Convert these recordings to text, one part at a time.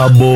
Mũgambo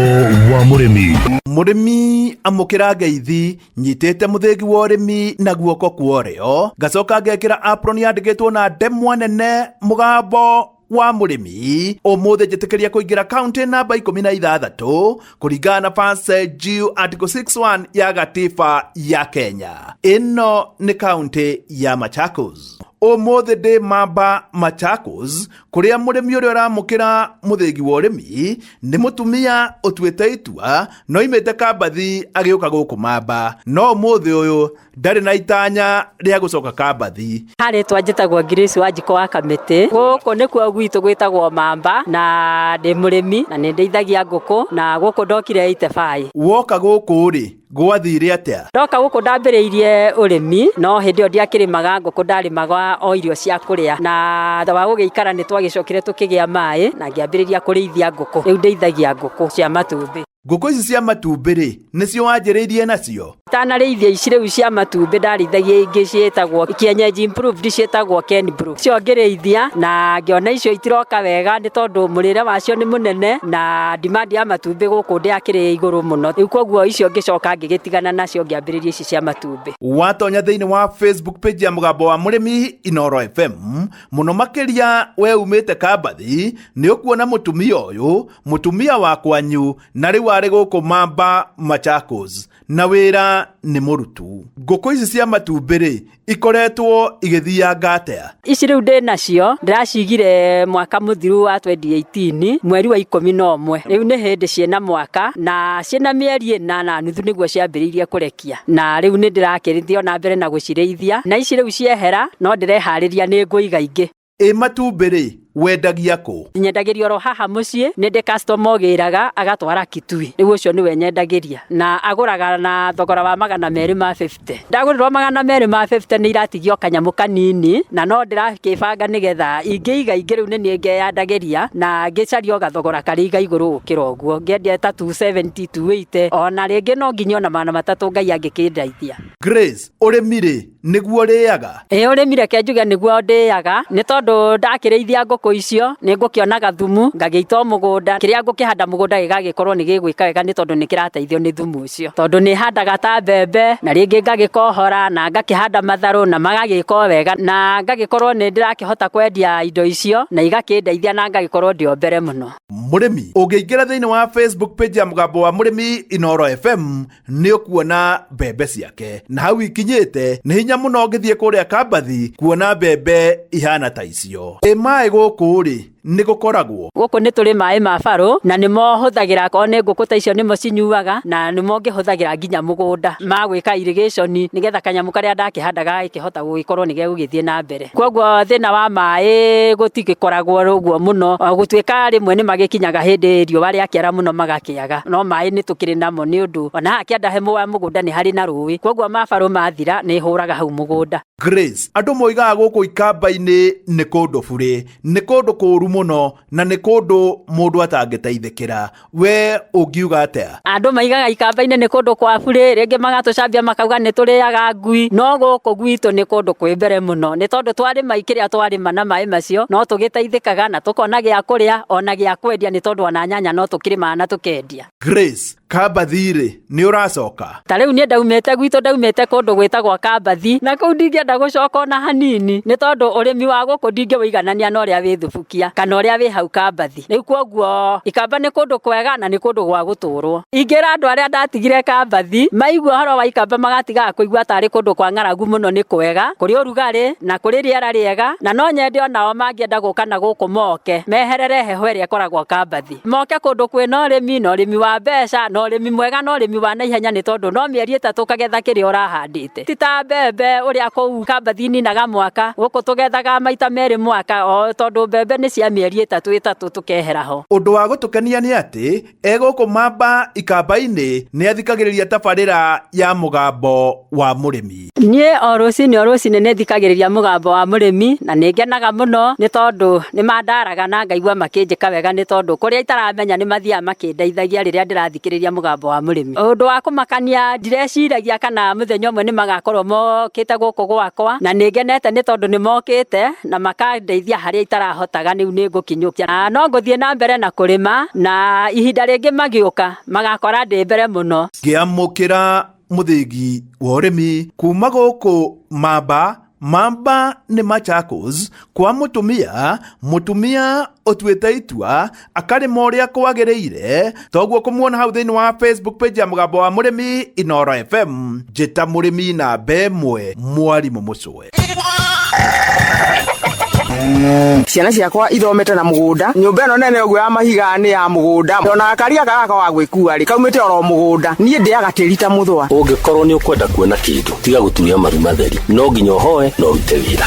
wa Mũrĩmi. Mũrĩmi amũkĩra ngeithi nyitĩte mũthĩgi wa ũrĩmi na guoko kwa ũrĩo, ngacoka ngekĩra apron yandĩkĩtwo na ndemwa nene Mũgambo wa Mũrĩmi. Ũmũthĩ njĩtĩkĩria kũingĩra kaunti namba 16 kũringana na Verse G Article 61 ya gatiba ya Kenya. Ĩno nĩ kaunti ya Machakos. Ũmũthĩ ndĩ Mamba Machakos, kũrĩa mũrĩmi ũrĩa ũramũkĩra mũthĩgi wa ũrĩmi nĩ mũtumia ũtuĩte itua no imĩte Kambathi agĩũka gũkũ Mamba, no ũmũthĩ ũyũ ndarĩ na itanya rĩa gũcoka Kambathi. Harĩtwa njĩtagwo Grace Wanjikũ wa Kamĩtĩ. Gũkũ nĩkuo gwitũ gwĩtagwo Mamba, na ndĩ mũrĩmi na nĩ ndĩithagia ngũkũ, na gũkũ ndokire 85. Woka gũkũ rĩ, gwathire atĩa? Ndoka gũkũ ndambĩrĩirie ũrĩmi, no hĩndĩ ĩyo ndiakĩrĩmaga ngũkũ, ndarĩmaga o irio cia kũrĩa, na thutha wa gũgĩikara nĩ twagĩcokire tũkĩgĩa maĩ na ngĩambĩrĩria kũrĩithia ngũkũ. Rĩu ndĩithagia ngũkũ cia matumbĩ. Ngũkũ ici cia matumbĩ rĩ, nĩcio wanjĩrĩirie nacio? Itanarĩithia ici rĩu cia matumbĩ, ndarĩithagia ingĩ ciĩtagwo kienyeji improved, ciĩtagwo Kenbro. Icio ngĩrĩithia na ngĩona icio itiroka wega nĩ tondũ mũrĩre wacio nĩ mũnene na demand ya matumbĩ gũkũ ndĩakĩrĩ igũrũ mũno. Rĩu koguo icio ngĩcoka ngĩgĩtigana nacio, ngĩambĩrĩria ici cia matumbĩ. Watonya thĩinĩ wa Facebook page ya Mũgambo wa Mũrĩmi Inoro FM, mũno makĩria we umĩte Kambathi, nĩ ũkuona mũtumia ũyũ, mũtumia wa kwanyu, na rĩu arĩ gũkũ Mamba Machakos na wĩra nĩ mũrutu. Ngũkũ ici cia matumbĩ rĩ, ikoretwo igĩthianga atĩa? Ici rĩu ndĩ nacio ndĩracigire mwaka mũthiru wa 2018 mweri wa 11. Rĩu nĩ hĩndĩ ciĩna mwaka na ciĩna mĩeri 4.5 nĩguo ciambĩrĩirie kũrekia, na rĩu nĩ ndĩrakĩrithia ona mbere na gũcirĩithia, na ici rĩu ciehera no ndĩreharĩria nĩ ngũiga ingĩ. Ĩ matumbĩ rĩ, wendagia kũ? Nyendagĩria oro haha mũciĩ, nĩ ndĩ customer ũgĩraga agatwara Kitui, rĩu ũcio nĩwe nyendagĩria na agũraga na thogora wa 250. Ndagũrĩrwo 250 nĩ iratigio kanyamũ kanini, na no ndĩrakĩbanga nĩgetha ingĩiga ingĩ rĩu nĩ niĩ ngeyandagĩria na ngĩcaria o gathogora karĩ iga igũrũ gũkĩra ũguo, ngĩendia ta 270, 280, ona rĩngĩ no nginya ona 300 Ngai angĩkĩndeithia. Grace, ũrĩmi rĩ, nĩguo ũrĩaga? Ĩ ũrĩmi reke njuge nĩguo ndĩaga, nĩ tondũ ndakĩrĩithia ngũkũ icio nĩ ngũkĩonaga thumu ngagĩita o mũgũnda, kĩrĩa ngũkĩhanda mũgũnda gĩgagĩkorwo nĩ gĩgwĩka wega nĩ tondũ nĩ kĩrateithio nĩ thumu ũcio, tondũ nĩ handaga ta mbembe na rĩngĩ ngagĩkohora na ngakĩhanda matharũ na magagĩka o wega, na ngagĩkorwo nĩ ndĩrakĩhota kwendia indo icio na igakĩndeithia na ngagĩkorwo ndĩ o mbere mũno. Mũrĩmi ũngĩingĩra thĩinĩ wa Facebook page ya Mũgambo wa Mũrĩmi Inoro FM nĩ ũkuona mbembe ciake, na hau ikinyĩte nĩ hinya mũno ũngĩthiĩ kũrĩa Kambathi kuona mbembe ihana ta icio. Ĩ maĩ gũkũ rĩ, nĩ gũkoragwo? Gũkũ nĩ tũrĩ maĩ ma barũ na nĩmo hũthagĩra, akorwo nĩ ngũkũ ta icio nĩmo cinyuaga, na nĩmo ngĩhũthagĩra nginya mũgũnda ma gwĩka irrigation nĩgetha kanyamũ karĩa ndakĩhanda gagakĩhota gũgĩkorwo nĩ gegũgĩthiĩ na mbere. Koguo thĩna wa maĩ gũtigĩkoragwo ũguo mũno, gũtuĩka rĩmwe nĩ magĩkinyaga hĩndĩ riũa rĩakĩara mũno magakĩaga, no maĩ nĩ tũkĩrĩ namo nĩ ũndũ ona haha kĩanda he mũgũnda nĩ harĩ na rũĩ, koguo mabarũ mathira nĩ hũraga hau mũgũnda. Grace, andũ moigaga gũkũ Ikamba-inĩ nĩ kũndũ burĩ, nĩ kũndũ kũũru mũno na nĩ kũndũ mũndũ atangĩteithĩkĩra. We ũngiuga atĩa? Andũ maigaga Ikamba-inĩ nĩ kũndũ kwa burĩ, rĩngĩ magatũcambia makauga nĩ tũrĩaga ngui, no gũkũ gwitũ nĩ kũndũ kwĩ mbere mũno, nĩ tondũ twarĩma kĩrĩa twarĩma na maĩ macio no tũgĩteithĩkaga na tũkona gĩa kũrĩa ona gĩa kwendia, nĩ tondũ ona nyanya no tũkĩrĩmaga na tũkendia. Grace, Kambathi rĩ, nĩ ũracoka? Ta rĩu niĩ ndaumĩte gwitũ, ndaumĩte kũndũ gwĩtagwo Kambathi, na kũu ndingĩenda gũcoka ona hanini, nĩ tondũ ũrĩmi wa gũkũ ndingĩwĩiganania na ũrĩa wĩ Thubukia kana ũrĩa wĩ hau Kambathi. Rĩu kwoguo Ikamba nĩ kũndũ kwega na nĩ kũndũ gwa gũtũrwo. Ingĩra andũ arĩa ndatigire Kambathi maigua ũhoro wa Ikamba magatigaga kũigua tarĩ kũndũ kwa ng'aragu mũno, nĩ kwega, kũrĩ ũrugarĩ na kũrĩ rĩera rĩega, na no nyende onao mangĩenda gũka na gũkũ moke meherere heho ĩrĩa ĩkoragwo Kambathi. Moke kũndũ kwĩna ũrĩmi na ũrĩmi wa mbeca na ũrĩmi mwega na ũrĩmi wa naihenya, nĩ tondũ no mĩeri 3 ũkagetha kĩrĩa ũrahandĩte. Ti ta mbembe ũrĩa kũu Kambathi ninaga mwaka, gũkũ tũgethaga maita merĩ mwaka, o tondũ mbembe nĩ cia mĩeri 3 3 tũkehera ho. Ũndũ wa gũtũkenia nĩ atĩ egũkũ Mamba Ikamba-inĩ nĩ athikagĩrĩria tabarĩra ya Mũgambo wa Mũrĩmi. Niĩ o rũcinĩ o rũcinĩ nĩ thikagĩrĩria Mũgambo wa Mũrĩmi na nĩ ngenaga mũno nĩ tondũ nĩ mandaraga na ngaigua makĩnjĩka wega, nĩ tondũ kũrĩa itaramenya nĩ mathiaga makĩndeithagia rĩrĩa ndĩrathikĩrĩria ndĩrathikĩrĩria Mũgambo wa Mũrĩmi. Ũndũ wa kũmakania, ndireciragia kana mũthenya ũmwe nĩ magakorwo mokĩte gũkũ gwakwa, na nĩ ngenete nĩ tondũ nĩ mokĩte na makandeithia harĩa itarahotaga. Rĩu nĩ ngũkinyũkia na no ngũthiĩ na mbere na kũrĩma, na ihinda rĩngĩ magĩũka magakora ndĩ mbere mũno. Ngĩamũkĩra mũthĩgi wa ũrĩmi kuma gũkũ Mamba Mamba nĩ Machakos, kwa mũtumia ũtuĩte itua akarĩma ũrĩa kwagĩrĩire. Toguo kũmuona hau thĩinĩ wa Facebook page ya Mũgambo wa Mũrĩmi, Inoro FM. Njĩta mũrĩmi namba ĩmwe, Mwarimũ Mũcwe. Ciana ciakwa ithomete na mũgũnda. Nyũmba ĩno nene ũguo ya mahiga nĩ ya mũgũnda. Ona gakari gaka gakwa wa gwĩkua rĩ, kaumĩte oro mũgũnda. Niĩ ndĩaga tĩri ta mũthũa. Ũngĩkorwo nĩ ũkwenda kuona kĩndũ, tiga gũturia maru matheri. No nginya ũhoe na ũrute wĩra.